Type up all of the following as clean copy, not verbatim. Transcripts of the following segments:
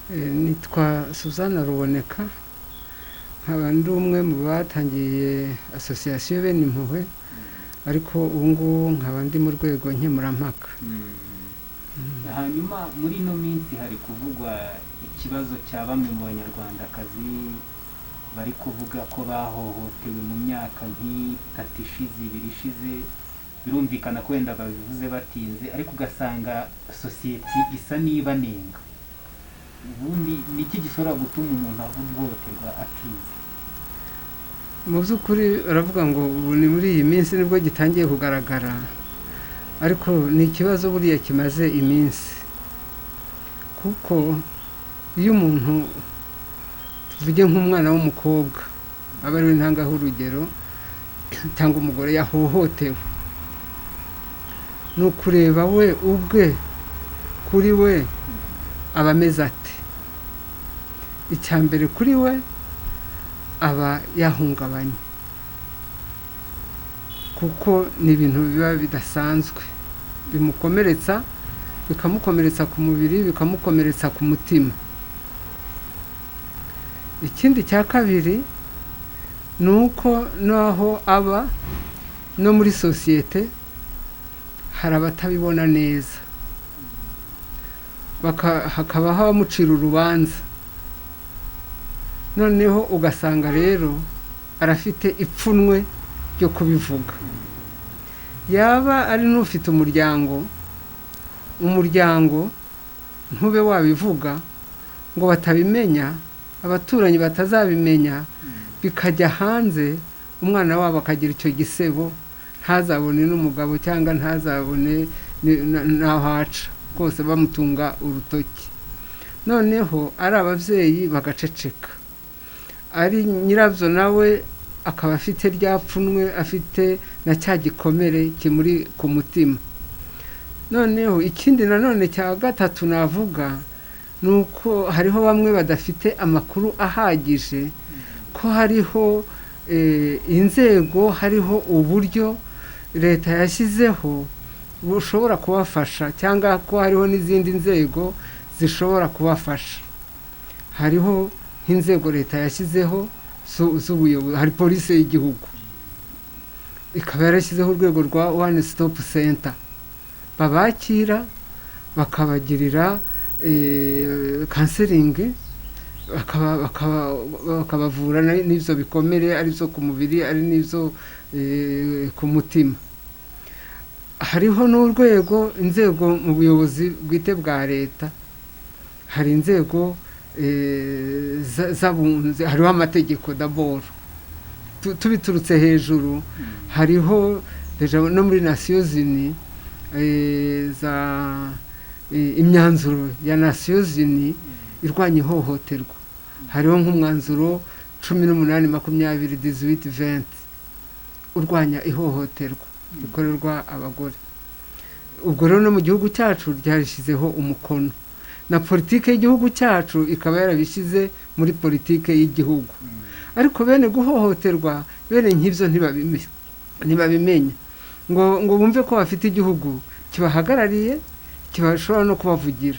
Nitwa Suzana Ruboneka, nkaba ndi umwe mu batangiye association Bene Impuhwe, ariko ubu ngubu nkaba ndi mu rwego nkemurampaka. Hanyuma muri ino minsi hari kuvugwa ikibazo cya bamwe mu Banyarwandakazi bari kuvuga ko bahohotewe mu myaka nk'itatu ishize, 2 ishize. Birumvikana ko wenda babivuze batinze, ariko ugasanga sosiyete isa n'ibanenga. Ubundi ni iki gishobora gutuma umuntu avuga ihohoterwa atinze? Mu by'ukuri baravuga ngo ubu ni muri iyi minsi nibwo gitangiye kugaragara, ariko ni ikibazo buriya kimaze iminsi, kuko iyo umuntu, tuvuge nk'umwana w'umukobwa aba ariwe ntangaho urugero, cyangwa umugore yahohotewe, ni ukureba we ubwe kuri we aba ameze ate. Icya mbere kuri we aba yahungabanye, kuko ni ibintu biba bidasanzwe bimukomeretsa, bikamukomeretsa ku mubiri, bikamukomeretsa ku mutima. Ikindi cya kabiri ni uko n'aho aba no muri sosiyete hari abatabibona neza, hakabaho abamucira urubanza, noneho ugasanga rero arafite ipfunwe ryo kubivuga. Yaba ari n'ufite umuryango, umuryango ntube wabivuga ngo batabimenya, abaturanyi batazabimenya, bikajya hanze, umwana wabo akagira icyo gisebo, ntazabone n'umugabo cyangwa ntazabone n'aho aca, rwose bamutunga urutoki. Noneho ari ababyeyi bagaceceka, ari nyirabyo nawe akaba afite rya pfunwe, afite na cya gikomere kimuri ku mutima. Noneho ikindi nanone cya gatatu navuga ni uko hariho bamwe badafite amakuru ahagije ko hariho inzego, hariho uburyo leta yashyizeho bushobora kubafasha, cyangwa ko hariho n'izindi nzego zishobora kubafasha. Hariho nk'inzego leta yashyizeho z'ubuyobozi, hari polisi y'igihugu ikaba yarashyizeho urwego rwa One Stop Center, babakira bakabagirira counseling, bakabavura n'ibyo bikomere, ari byo ku mubiri, ari n'ibyo ku mutima. Hariho n'urwego, inzego mu buyobozi bwite bwa leta, hari inzego z'abunzi, hariho amategeko d'abord tubiturutse hejuru, hariho no muri Nations Unies za imyanzuro ya Nations Unies irwanya ihohoterwa, hariho nk'umwanzuro 1820, 1820, urwanya ihohoterwa rikorerwa abagore. Ubwo rero no mu gihugu cyacu ryarishyizeho umukono, na politike y'igihugu cyacu ikaba yarabishyize muri politike y'igihugu. Ariko bene guhohoterwa, bene nk'ibyo ntibabimenya, ngo bumve ko bafite igihugu kibahagarariye, kibashobora no kubavugira.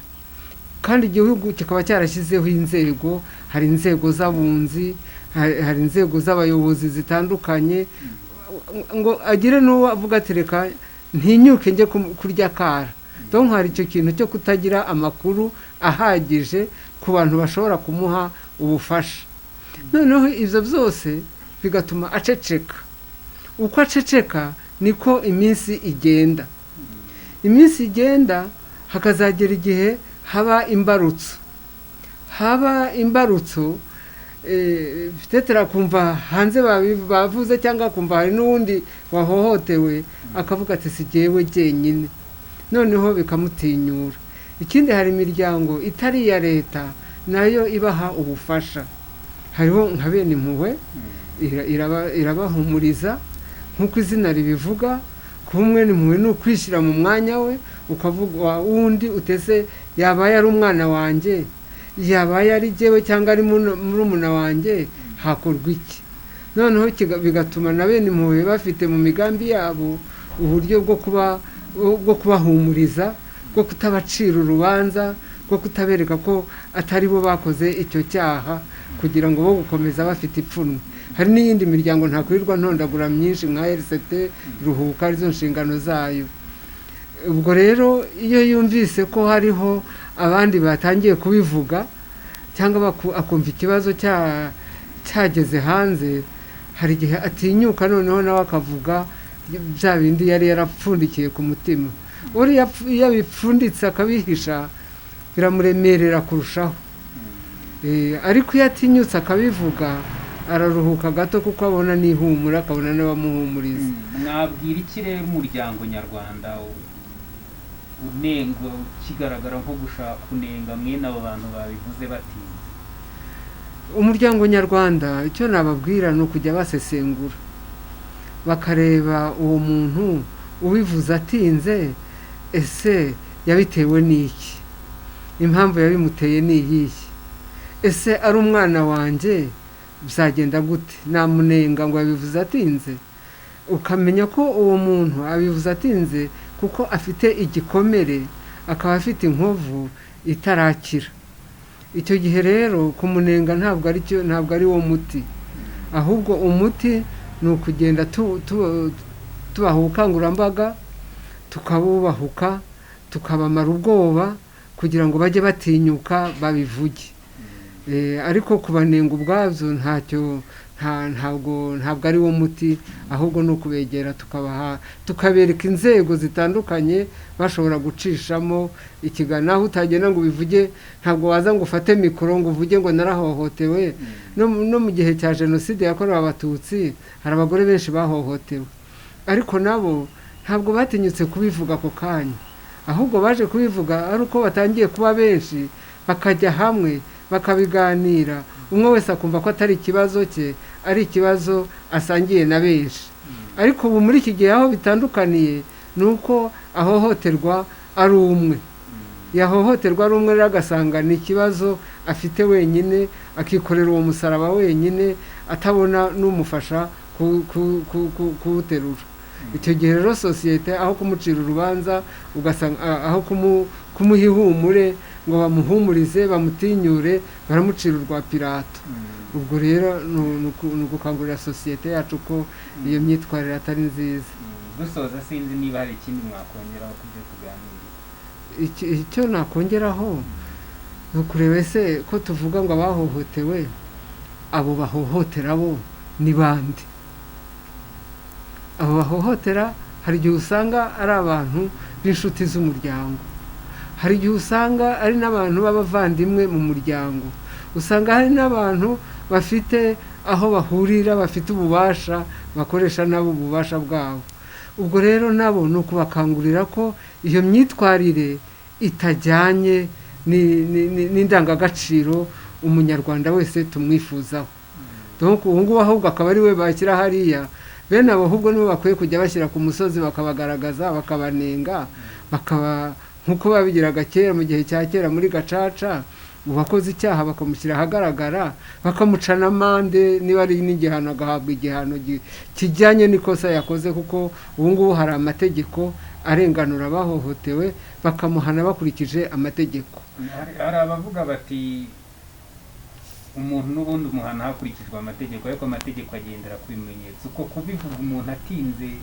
Kandi igihugu kikaba cyarashyizeho inzego, hari inzego z'abunzi, hari inzego z'abayobozi zitandukanye, ngo agire n'uwo avuga ati reka ntinyuke njye kurya akara. Donc hari icyo kintu cyo kutagira amakuru ahagije ku bantu bashobora kumuha ubufasha. Noneho ibyo byose bigatuma aceceka. Uko aceceka niko iminsi igenda, iminsi igenda, hakazagera igihe haba imbarutso, haba imbarutso, peut-être akumva hanze bavuze, cyangwa akumva hari n'uwundi wahohotewe, akavuga ati si jyewe jyenyine, noneho bikamutinyura. Ikindi, hari imiryango itari iya leta nayo ibaha ubufasha, hariho nka Bene Impuhwe irabahumuriza, nk'uko izina ribivuga. Kuba umwene impuhwe ni ukwishyira mu mwanya we, ukavuga wundi utese yabaye ari umwana wanjye, yabaye ari jyewe cyangwa ari murumuna wanjye, hakorwa iki? Noneho bigatuma na Bene Impuhwe bafite mu migambi yabo uburyo bwo kubahumuriza, bwo kutabacira urubanza, bwo kutabereka ko atari bo bakoze icyo cyaha, kugira ngo bo gukomeza bafite ipfunwe. Hari n'iyindi miryango ntakwirirwa ntondagura myinshi nka RCT Ruhuka, arizo nshingano zayo. Ubwo rero iyo yumvise ko hariho abandi batangiye kubivuga, cyangwa akumva ikibazo cyageze hanze, hari igihe atinyuka noneho nawe akavuga bya bindi yari yarapfundikiye ku mutima. Uriya iyo abipfunditse akabihisha biramuremerera kurushaho. Ariko iyo atinyutse akabivuga araruhuka gato, kuko abona n'ihumura, akabona n'abamuhumuriza. Mwabwira iki rero umuryango nyarwanda unengwa, ukigaragara nko gushaka kunenga mwene abo bantu babivuze batinze? Umuryango nyarwanda icyo nababwira ni ukujya basesengura, bakareba uwo muntu ubivuze atinze, ese yabitewe n'iki? Impamvu yabimuteye ni iyihe? Ese ari umwana wanjye byagenda gute? Namunenga ngo yabivuze atinze? Ukamenya ko uwo muntu abivuze atinze kuko afite igikomere, akaba afite inkovu itarakira. Icyo gihe rero kumunenga ntabwo ari cyo, ntabwo ari wo muti. Ahubwo umuti ni ukugenda tubaha ubukangurambaga, tukabubahuka, tukabamara ubwoba, kugira ngo bajye batinyuka babivuge. Ariko kubanenga ubwabyo ntacyo, ntabwo ari wo muti, ahubwo ni ukubegera tukabaha, tukabereka inzego zitandukanye bashobora gucishamo ikiganiro. Naho utagenda ngo ubivuge, ntabwo waza ngo ufate mikoro ngo uvuge ngo narahohotewe. No mu gihe cya jenoside yakorewe Abatutsi hari abagore benshi bahohotewe, ariko nabo ntabwo batinyutse kubivuga ako kanya, ahubwo baje kubivuga ari uko batangiye kuba benshi, bakajya hamwe bakabiganira, umwe wese akumva ko atari ikibazo cye, ari ikibazo asangiye na benshi. Ariko ubu muri iki gihe aho bitandukaniye ni uko ahohoterwa ari umwe, yahohoterwa ari umwe rero agasanga ni ikibazo afite wenyine, akikorera uwo musaraba wenyine, atabona n'umufasha kuwuterura. Icyo gihe rero sosiyete aho kumucira urubanza, ugasanga aho kumuha ihumure ngo bamuhumurize bamutinyure, baramucira urwa Pilato. Ubwo rero ni ugukangurira sosiyete yacu ko iyo myitwarire atari nziza. Dusoza, sinzi niba hari ikindi mwakongeraho ku byo tuganiriye. Icyo nakongeraho ni ukureba ese ko tuvuga ngo abahohotewe, abo bahohotera bo ni bande? Abo bahohotera hari igihe usanga ari abantu b'inshuti z'umuryango, hari igihe usanga ari n'abantu b'abavandimwe mu muryango, usanga hari n'abantu bafite aho bahurira, bafite ububasha, bakoresha nabo ububasha bwabo. Ubwo rero nabo ni ukubakangurira ko iyo myitwarire itajyanye n'indangagaciro umunyarwanda wese tumwifuzaho. Donc ubu ngubu ahubwo akaba ari we bashyira hariya, bene abo ahubwo nibo bakwiye kujya bashyira ku musozi, bakabagaragaza, bakabanenga, bakaba nk'uko babigiraga kera mu gihe cya kera muri gacaca, uwakoze icyaha bakamushyira ahagaragara, bakamuca n'amande, niba ari n'igihano agahabwa igihano kijyanye n'ikosa yakoze, kuko ubu ngubu hari amategeko arenganura abahohotewe, bakamuhana bakurikije amategeko. Hari abavuga bati umuntu n'ubundi umuhana hakurikijwe amategeko, ariko amategeko agendera ku bimenyetso. Uko kubivuga umuntu atinze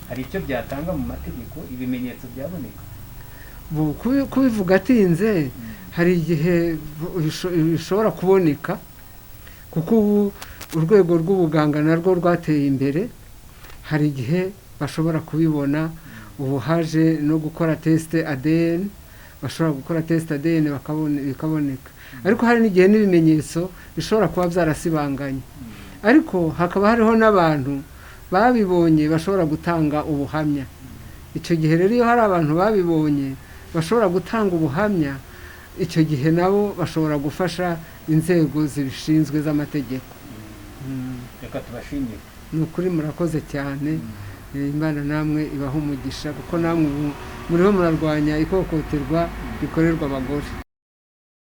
hari icyo byatanga mu mategeko, ibimenyetso byaboneka? Kubivuga atinze hari igihe bishobora kuboneka, kuko ubu urwego rw'ubuganga narwo rwateye imbere, hari igihe bashobora kubibona. Ubu haje no gukora test ADN, bashobora gukora test ADN bikaboneka. Ariko hari n'igihe n'ibimenyetso bishobora kuba byarasibanganye, ariko hakaba hariho n'abantu babibonye bashobora gutanga ubuhamya. Icyo gihe rero iyo hari abantu babibonye bashobora gutanga ubuhamya, icyo gihe nabo bashobora gufasha inzego zibishinzwe z'amategeko. Reka tubashimire. Ni ukuri murakoze cyane. Imana namwe ibaha umugisha, kuko namwe ubu muriho murarwanya ihohoterwa rikorerwa abagore.